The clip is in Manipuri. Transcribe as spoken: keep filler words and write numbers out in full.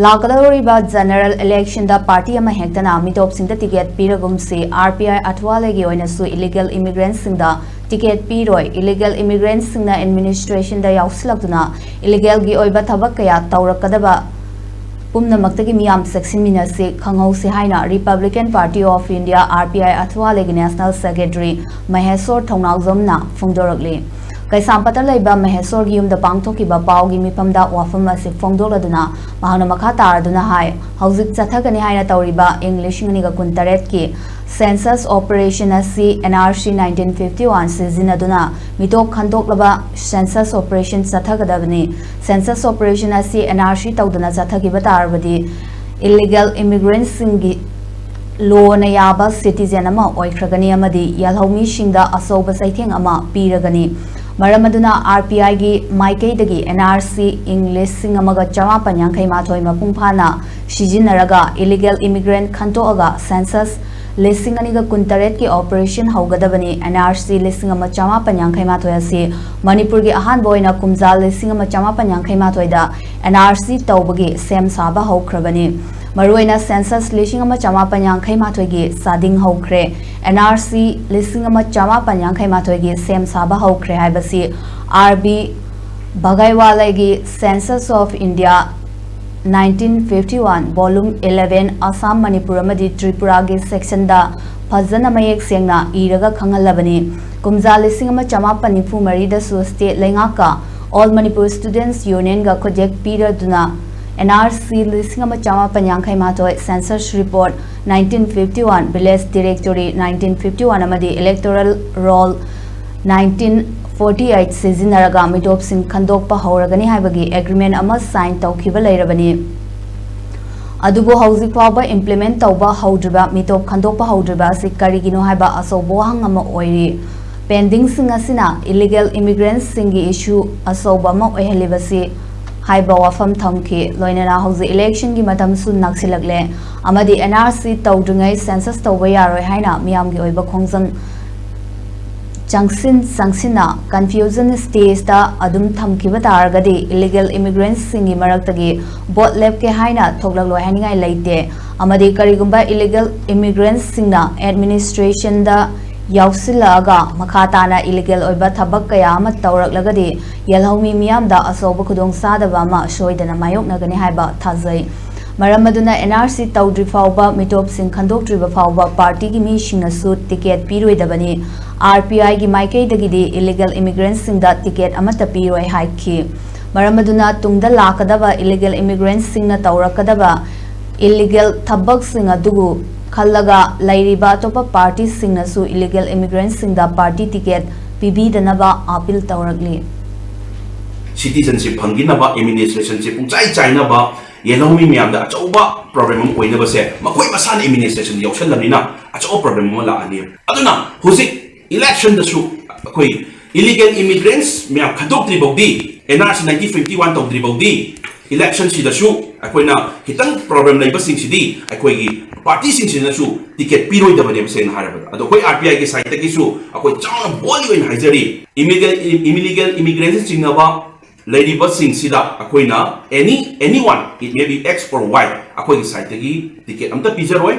ꯂꯥꯛꯀꯗꯧꯔꯤꯕ general election ꯗ party ꯑꯃ ꯍꯦꯛꯇꯅ ꯃꯤꯇꯣꯞꯁꯤꯡꯗ ticket ꯄꯤꯔꯒꯨꯝꯁꯤ, R P I ꯑꯊꯋꯥꯂꯦꯒꯤ ꯑꯣꯏꯅꯁꯨ illegal immigrant ꯁꯤꯡꯗ ticket ꯄꯤꯔꯣꯏ꯫ Illegal immigrant ꯁꯤꯡꯅ administration ꯗ ꯌꯥꯎꯁꯤꯜꯂꯛꯇꯨꯅ illegal ꯒꯤ ꯑꯣꯏꯕ ꯊꯕꯛ ꯀꯌꯥ ꯇꯧꯔꯛꯀꯗꯕ ꯄꯨꯝꯅꯃꯛꯇꯒꯤ ꯃꯤꯌꯥꯝ ꯆꯦꯛꯁꯤꯟꯃꯤꯟꯅꯁꯤ, ꯈꯪꯍꯧꯁꯤ ꯍꯥꯏꯅ Republican Party of India, R P I ꯑꯊꯋꯥꯂꯦꯒꯤ national secretary ꯃꯍꯦꯁꯣꯔ ꯊꯧꯅꯥꯎꯖꯝꯅ ꯐꯣꯡꯗꯣꯔꯛꯂꯤ꯫ ꯀꯩꯁꯥꯝꯄꯥꯠꯇ ꯂꯩꯕ ꯃꯍꯦꯁꯣꯔꯒꯤ ꯌꯨꯝꯗ ꯄꯥꯡꯊꯣꯛꯈꯤꯕ ꯄꯥꯎꯒꯤ ꯃꯤꯐꯝꯗ ꯋꯥꯐꯝ ꯑꯁꯤ ꯐꯣꯡꯗꯣꯛꯂꯗꯨꯅ ꯃꯍꯥꯛꯅ ꯃꯈꯥ ꯇꯥꯔꯗꯨꯅ ꯍꯥꯏ, ꯍꯧꯖꯤꯛ ꯆꯠꯊꯒꯅꯤ ꯍꯥꯏꯅ ꯇꯧꯔꯤꯕ ꯏꯪ ꯂꯤꯁꯤꯡ ꯑꯅꯤꯒ ꯀꯨꯟꯇꯔꯦꯠꯀꯤ census operation ꯑꯁꯤ N R C nineteen fifty one ꯁꯤꯖꯤꯟꯅꯗꯨꯅ ꯃꯤꯇꯣꯞ ꯈꯟꯗꯣꯛꯂꯕ census operation ꯆꯠꯊꯒꯗꯕꯅꯤ꯫ Census operation ꯑꯁꯤ N R C ꯇꯧꯗꯅ ꯆꯠꯊꯈꯤꯕ ꯇꯥꯔꯕꯗꯤ illegal immigrant ꯁꯤꯡꯒꯤ ꯂꯣꯅ ꯌꯥꯕ citizen ꯑꯃ ꯑꯣꯏꯈ꯭ꯔꯒꯅꯤ ꯑꯃꯗꯤ ꯌꯥꯜꯍꯧꯃꯤꯁꯤꯡꯗ ꯑꯆꯧꯕ ꯆꯩꯊꯦꯡ ꯑꯃ ꯄꯤꯔꯒꯅꯤ꯫ ꯃꯔꯝ ꯑꯗꯨꯅ R P I ꯒꯤ ꯃꯥꯏꯀꯩꯗꯒꯤ N R C ꯏꯪ ꯂꯤꯁꯤꯡ ꯑꯃꯒ ꯆꯃꯥꯄꯟ ꯌꯥꯡꯈꯩ ꯃꯥꯊꯣꯏ ꯃꯄꯨꯡ ꯐꯥꯅ ꯁꯤꯖꯤꯟꯅꯔꯒ illegal immigrant ꯈꯟꯗꯣꯛꯑꯒ census ꯂꯤꯁꯤꯡ ꯑꯅꯤꯒ ꯀꯨꯟꯇꯔꯦꯠꯀꯤ operation ꯍꯧꯒꯗꯕꯅꯤ꯫ N R C ꯂꯤꯁꯤꯡ ꯑꯃ ꯆꯃꯥꯄꯟ ꯌꯥꯡꯈꯩ ꯃꯥꯊꯣꯏ ꯑꯁꯤ ꯃꯅꯤꯄꯨꯔꯒꯤ ꯑꯍꯥꯟꯕ ꯑꯣꯏꯅ ꯀꯨꯝꯖꯥ ꯂꯤꯁꯤꯡ ꯑꯃ ꯆꯃꯥꯄꯟ ꯌꯥꯡꯈꯩ ꯃꯥꯊꯣꯏꯗ N R C ꯇꯧꯕꯒꯤ ꯁꯦꯝ ꯁꯥꯕ ꯍꯧꯈ꯭ꯔꯕꯅꯤ꯫ ꯃꯔꯨꯑꯣꯏꯅ census ꯂꯤꯁꯤꯡ ꯑꯃ ꯆꯃꯥꯄꯟ ꯌꯥꯡꯈꯩ ꯃꯥꯊꯣꯏꯒꯤ ꯆꯥꯗꯤꯡ ꯍꯧꯈ꯭ꯔꯦ꯫ N R C ꯂꯤꯁꯤꯡ ꯑꯃ ꯆꯃꯥꯄꯟ ꯌꯥꯡꯈꯩ ꯃꯥꯊꯣꯏꯒꯤ ꯁꯦꯝ ꯁꯥꯕ ꯍꯧꯈ꯭ꯔꯦ ꯍꯥꯏꯕꯁꯤ R B ꯚꯒꯥꯏꯋꯥꯂꯥꯒꯤ Census of India nineteen fifty one, volume eleven, Assam, Manipur ꯑꯃꯗꯤ ꯇ꯭ꯔꯤꯄꯨꯔꯥꯒꯤ section ꯗ ꯐꯖꯅ ꯃꯌꯦꯛ ꯁꯦꯡꯅ ꯏꯔꯒ ꯈꯪꯍꯜꯂꯕꯅꯤ꯫ ꯀꯨꯝꯖꯥ ꯂꯤꯁꯤꯡ ꯑꯃ ꯆꯃꯥꯄꯟ ꯅꯤꯐꯨ ꯃꯔꯤꯗꯁꯨ state ꯂꯩꯉꯥꯛꯀ All Manipur Students Union ꯒ ꯈꯨꯠꯌꯦꯛ ꯄꯤꯔꯗꯨꯅ N R C ꯂꯤꯁꯤꯡ ꯑꯃ ꯆꯃꯥꯄꯟ ꯌꯥꯡꯈꯩ ꯃꯥꯊꯣꯏ, Census Report nineteen fifty one, Village Directory nineteen fifty one ꯑꯃꯗꯤ Electoral Roll nineteen forty eight ꯁꯤꯖꯤꯟꯅꯔꯒ ꯃꯤꯇꯣꯞꯁꯤꯡ ꯈꯟꯗꯣꯛꯄ ꯍꯧꯔꯒꯅꯤ ꯍꯥꯏꯕꯒꯤ agreement ꯑꯃ sign ꯇꯧꯈꯤꯕ ꯂꯩꯔꯕꯅꯤ꯫ ꯑꯗꯨꯕꯨ ꯍꯧꯖꯤꯛ ꯐꯥꯎꯕ implement ꯇꯧꯕ ꯍꯧꯗ꯭ꯔꯤꯕ, ꯃꯤꯇꯣꯞ ꯈꯟꯗꯣꯛꯄ ꯍꯧꯗ꯭ꯔꯤꯕ ꯑꯁꯤ ꯀꯔꯤꯒꯤꯅꯣ ꯍꯥꯏꯕ ꯑꯆꯧꯕ ꯋꯥꯍꯪ ꯑꯃ ꯑꯣꯏꯔꯤ꯫ Pending ꯁꯤꯡ ꯑꯁꯤꯅ illegal immigrant ꯁꯤꯡꯒꯤ issue ꯑꯆꯧꯕ ꯑꯃ ꯑꯣꯏꯍꯜꯂꯤꯕꯁꯤ ꯍꯥꯏꯕ ꯋꯥꯐꯝ ꯊꯝꯈꯤ꯫ ꯂꯣꯏꯅꯅ ꯍꯧꯖꯤꯛ election ꯒꯤ ꯃꯇꯝꯁꯨ ꯅꯛꯁꯤꯜꯂꯛꯂꯦ ꯑꯃꯗꯤ N R C ꯇꯧꯗ꯭ꯔꯤꯉꯩ census ꯇꯧꯕ ꯌꯥꯔꯣꯏ ꯍꯥꯏꯅ ꯃꯤꯌꯥꯝꯒꯤ ꯑꯣꯏꯕ ꯈꯣꯡꯖꯪ ꯆꯪꯁꯤꯟ ꯆꯪꯁꯤꯟꯅ confusion stageꯇ ꯑꯗꯨꯝ ꯊꯝꯈꯤꯕ ꯇꯥꯔꯒꯗꯤ illegal immigrantꯁꯤꯡꯒꯤ ꯃꯔꯛꯇꯒꯤ vote ꯂꯦꯞꯀꯦ ꯍꯥꯏꯅ ꯊꯣꯛꯂꯛꯂꯣꯏ ꯍꯥꯏꯅꯤꯡꯉꯥꯏ ꯂꯩꯇꯦ꯫ ꯑꯃꯗꯤ ꯀꯔꯤꯒꯨꯝꯕ illegal immigrantꯁꯤꯡꯅ administrationꯗ ꯌꯥꯎꯁꯤꯜꯂꯛꯑꯒ ꯃꯈꯥ ꯇꯥꯅ illegal ꯑꯣꯏꯕ ꯊꯕꯛ ꯀꯌꯥ ꯑꯃ ꯇꯧꯔꯛꯂꯒꯗꯤ ꯌꯦꯜꯍꯧꯃꯤ ꯃꯤꯌꯥꯝꯗ ꯑꯆꯧꯕ ꯈꯨꯗꯣꯡꯆꯥꯗꯕ ꯑꯃ ꯁꯣꯏꯗꯅ ꯃꯥꯌꯣꯛꯅꯒꯅꯤ ꯍꯥꯏꯕ ꯊꯥꯖꯩ꯫ ꯃꯔꯝ ꯑꯗꯨꯅ NRC ꯇꯧꯗ꯭ꯔꯤ ꯐꯥꯎꯕ, ꯃꯤꯇꯣꯞꯁꯤꯡ ꯈꯟꯗꯣꯛꯇ꯭ꯔꯤꯕ ꯐꯥꯎꯕ partyꯒꯤ ꯃꯤꯁꯤꯡꯅꯁꯨ ticket ꯄꯤꯔꯣꯏꯗꯕꯅꯤ꯫ RPIꯒꯤ ꯃꯥꯏꯀꯩꯗꯒꯤꯗꯤ illegal immigrantꯁꯤꯡꯗ ticket ꯑꯃꯠꯇ ꯄꯤꯔꯣꯏ ꯍꯥꯏꯈꯤ꯫ ꯃꯔꯝ ꯑꯗꯨꯅ ꯇꯨꯡꯗ ꯂꯥꯛꯀꯗꯕ illegal immigrantꯁꯤꯡꯅ ꯇꯧꯔꯛꯀꯗꯕ illegal ꯊꯕꯛꯁꯤꯡ ꯑꯗꯨꯕꯨ ꯈꯜꯂꯒ ꯂꯩꯔꯤꯕ ꯑꯇꯣꯞꯄ partyꯁꯤꯡꯅꯁꯨ illegal immigrantꯁꯤꯡꯗ party ticket ꯄꯤꯕꯤꯗꯅꯕ appeal ꯇꯧꯔꯛꯂꯤ꯫ Citizenship ꯐꯪꯈꯤꯅꯕ, administrationꯁꯦ ꯄꯨꯡꯆꯥꯏ ꯆꯥꯏꯅꯕ, ꯌꯦꯜꯍꯧꯃꯤ ꯃꯌꯥꯝꯗ ꯑꯆꯧꯕ problem ꯑꯃ ꯑꯣꯏꯅꯕꯁꯦ ꯃꯈꯣꯏ ꯃꯁꯥꯅ administrationꯗ ꯌꯥꯎꯁꯜꯂꯕꯅꯤꯅ ꯑꯆꯧꯕ problem ꯑꯃ ꯂꯥꯛꯑꯅꯤ꯫ ꯑꯗꯨꯅ ꯍꯧꯖꯤꯛ electionꯗꯁꯨ ꯑꯩꯈꯣꯏ illegal immigrants ꯃꯌꯥꯝ ꯈꯟꯗꯣꯛꯇ꯭ꯔꯤ ꯐꯥꯎꯗꯤ, NRC nineteen fifty one ꯇꯧꯗ꯭ꯔꯤ ꯐꯥꯎꯗꯤ electionꯁꯤꯗꯁꯨ ꯑꯩꯈꯣꯏꯅ ꯈꯤꯇꯪ problem ꯂꯩꯕꯁꯤꯡꯁꯤꯗꯤ ꯑꯩꯈꯣꯏꯒꯤ partyꯁꯤꯡꯁꯤꯅꯁꯨ ticket ꯄꯤꯔꯣꯏꯗꯕꯅꯦꯕ, ꯁꯦꯡꯅ ꯍꯥꯏꯔꯕꯗ꯫ ꯑꯗꯣ ꯑꯩꯈꯣꯏ RPIꯒꯤ sideꯇꯒꯤꯁꯨ ꯑꯩꯈꯣꯏ ꯆꯥꯎꯅ boldly ꯑꯣꯏꯅ ꯍꯥꯏꯖꯔꯤ, illegal, illegal immigrants ꯆꯤꯡꯅꯕ ꯂꯩꯔꯤꯕꯁꯤꯡꯁꯤꯗ ꯑꯩꯈꯣꯏꯅ any, anyone, it may be X or Y, ꯑꯩꯈꯣꯏꯒꯤ sideꯇꯒꯤ ticket ꯑꯝꯇ ꯄꯤꯖꯔꯣꯏ꯫